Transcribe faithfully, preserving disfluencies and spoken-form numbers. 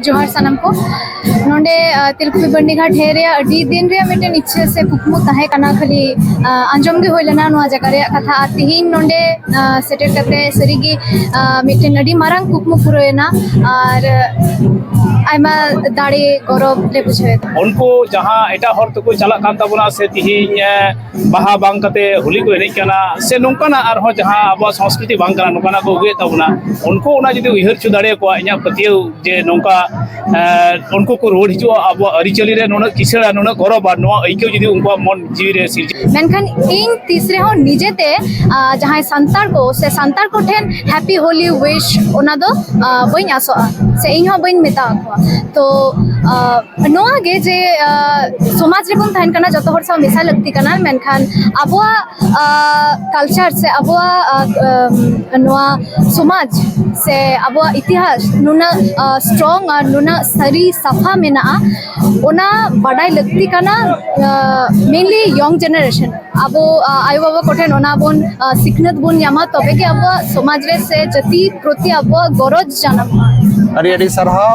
ᱡᱚᱦᱟᱨ ᱥᱟᱱᱟᱢ ᱠᱚ᱾ ᱱᱚᱰᱮ ᱛᱤᱞᱠᱩᱯᱤ ᱵᱟᱹᱨᱱᱤᱜᱷᱟᱴ ᱦᱮᱡ ᱨᱮᱭᱟᱜ ᱟᱹᱰᱤ ᱫᱤᱱ ᱨᱮᱭᱟᱜ ᱢᱤᱫᱴᱮᱱ ᱤᱪᱪᱷᱟᱹ ᱥᱮ ᱠᱩᱠᱢᱩ ᱛᱟᱦᱮᱸ ᱠᱟᱱᱟ, ᱠᱷᱟᱹᱞᱤ ᱟᱸᱡᱚᱢ ᱜᱮ ᱦᱩᱭ ᱞᱮᱱᱟ ᱱᱚᱣᱟ ᱡᱟᱭᱜᱟ ᱨᱮᱭᱟᱜ ᱠᱟᱛᱷᱟ᱾ ᱟᱨ ᱛᱤᱦᱤᱧ ᱱᱚᱰᱮ ᱥᱮᱴᱮᱨ ᱠᱟᱛᱮ ᱥᱟᱹᱨᱤᱜᱮ ᱢᱤᱫᱴᱮᱱ ᱟᱹᱰᱤ ᱢᱟᱨᱟᱝ ᱠᱩᱠᱢᱩ ᱯᱩᱨᱟᱹᱣᱮᱱᱟ᱾ ᱟᱨ ᱟᱭᱢᱟ ᱫᱟᱲᱮ ᱜᱚᱨᱚᱵᱽ ᱞᱮ ᱵᱩᱡᱷᱟᱹᱣᱮᱫᱟ᱾ ᱩᱱᱠᱩ ᱡᱟᱦᱟᱸ ᱮᱴᱟᱜ ᱦᱚᱲ ᱛᱮᱠᱚ ᱪᱟᱞᱟᱜ ᱠᱟᱱ ᱛᱟᱵᱚᱱᱟ, ᱥᱮ ᱛᱤᱦᱤᱧ ᱵᱟᱦᱟ ᱵᱟᱝ ᱠᱟᱛᱮ ᱦᱳᱞᱤ ᱠᱚ ᱮᱱᱮᱡ ᱠᱟᱱᱟ, ᱥᱮ ᱱᱚᱝᱠᱟᱱᱟᱜ ᱟᱨᱦᱚᱸ ᱡᱟᱦᱟᱸ ᱟᱵᱚᱣᱟᱜ ᱥᱚᱝᱥᱠᱨᱤᱛᱤ ᱵᱟᱝ ᱠᱟᱱᱟ, ᱱᱚᱝᱠᱟᱱᱟᱜ ᱠᱚ ᱟᱹᱜᱩᱭᱮᱫ ᱛᱟᱵᱚᱱᱟ, ᱩᱱᱠᱩ ᱚᱱᱟ ᱡᱩᱫᱤ ᱩᱭᱦᱟᱹᱨ ᱦᱚᱪᱚ ᱫᱟᱲᱮᱭᱟᱠᱚᱣᱟ, ᱤᱧᱟᱹᱜ ᱯᱟᱹᱛᱭᱟᱹᱣ ᱡᱮ ᱱᱚᱝᱠᱟ ᱩᱱᱠᱩ ᱠᱚ ᱨᱩᱣᱟᱹᱲ ᱦᱤᱡᱩᱜᱼᱟ, ᱟᱵᱚᱣᱟᱜ ᱟᱹᱨᱤᱪᱟᱹᱞᱤ ᱨᱮ ᱱᱩᱱᱟᱹᱜ ᱠᱤᱥᱟᱹᱬᱟ, ᱱᱩᱱᱟᱹᱜ ᱜᱚᱨᱚᱵᱟ, ᱱᱚᱣᱟ ᱟᱹᱭᱠᱟᱹᱣ ᱡᱩᱫᱤ ᱩᱱᱠᱩᱣᱟᱜ ᱢᱚᱱ ᱡᱤᱣᱤ ᱨᱮ ᱥᱤᱨᱡᱟᱹᱜᱼᱟ᱾ ᱢᱮᱱᱠᱷᱟᱱ ᱤᱧ ᱛᱤᱥ ᱨᱮᱦᱚᱸ ᱱᱤᱡᱮᱛᱮ ᱡᱟᱦᱟᱸᱭ ᱥᱟᱱᱛᱟᱲ ᱠᱚ ᱥᱮ ᱥᱟᱱᱛᱟᱲ ᱠᱚ ᱴᱷᱮᱱ ᱦᱮᱯᱤ ᱦᱳᱞᱤ ᱩᱭᱤᱥ ᱚᱱᱟ ᱫᱚ ᱵᱟᱹᱧ ᱟᱥᱚᱜᱼᱟ, ᱥᱮ ᱤᱧ ᱦᱚᱸ ᱵᱟᱹᱧ ᱢᱮᱛᱟ ᱟᱠᱚᱣᱟ᱾ ᱛᱚ ᱱᱚᱣᱟ ᱜᱮ ᱡᱮ ᱥᱚᱢᱟᱡᱽ ᱨᱮᱵᱚᱱ ᱛᱟᱦᱮᱱ ᱠᱟᱱᱟ, ᱡᱚᱛᱚ ᱦᱚᱲ ᱥᱟᱶ ᱢᱮᱥᱟ ᱞᱟᱹᱠᱛᱤ ᱠᱟᱱᱟ, ᱢᱮᱱᱠᱷᱟᱱ ᱟᱵᱚᱣᱟᱜ ᱠᱟᱞᱪᱟᱨ ᱥᱮ ᱟᱵᱚᱣᱟᱜ ᱱᱚᱣᱟ ᱥᱚᱢᱟᱡᱽ ᱥᱮ ᱟᱵᱚᱣᱟᱜ ᱤᱛᱤᱦᱟᱥ ᱱᱩᱱᱟᱹᱜ ᱥᱴᱨᱚᱝ ᱟᱨ ᱱᱩᱱᱟᱹᱜ ᱥᱟᱹᱨᱤ ᱥᱟᱯᱷᱟ ᱢᱮᱱᱟᱜᱼᱟ, ᱚᱱᱟ ᱵᱟᱰᱟᱭ ᱞᱟᱹᱠᱛᱤ ᱠᱟᱱᱟ᱾ ᱢᱮᱱᱞᱤ ᱭᱚᱝ ᱡᱮᱱᱟᱨᱮᱥᱚᱱ ᱟᱵᱚ ᱟᱭᱳᱼᱵᱟᱵᱟ ᱠᱚᱴᱷᱮᱱ ᱚᱱᱟ ᱵᱚᱱ ᱥᱤᱠᱷᱱᱟᱹᱛ ᱵᱚᱱ ᱧᱟᱢᱟ, ᱛᱚᱵᱮ ᱜᱮ ᱟᱵᱚᱣᱟᱜ ᱥᱚᱢᱟᱡᱽ ᱨᱮ ᱥᱮ ᱡᱟᱹᱛᱤ ᱯᱨᱚᱛᱤ ᱟᱵᱚᱣᱟᱜ ᱜᱚᱨᱚᱡᱽ ᱡᱟᱱᱟᱢᱚᱜᱼᱟ᱾ ᱟᱹᱰᱤ ᱟᱹᱰᱤ ᱥᱟᱨᱦᱟᱣ᱾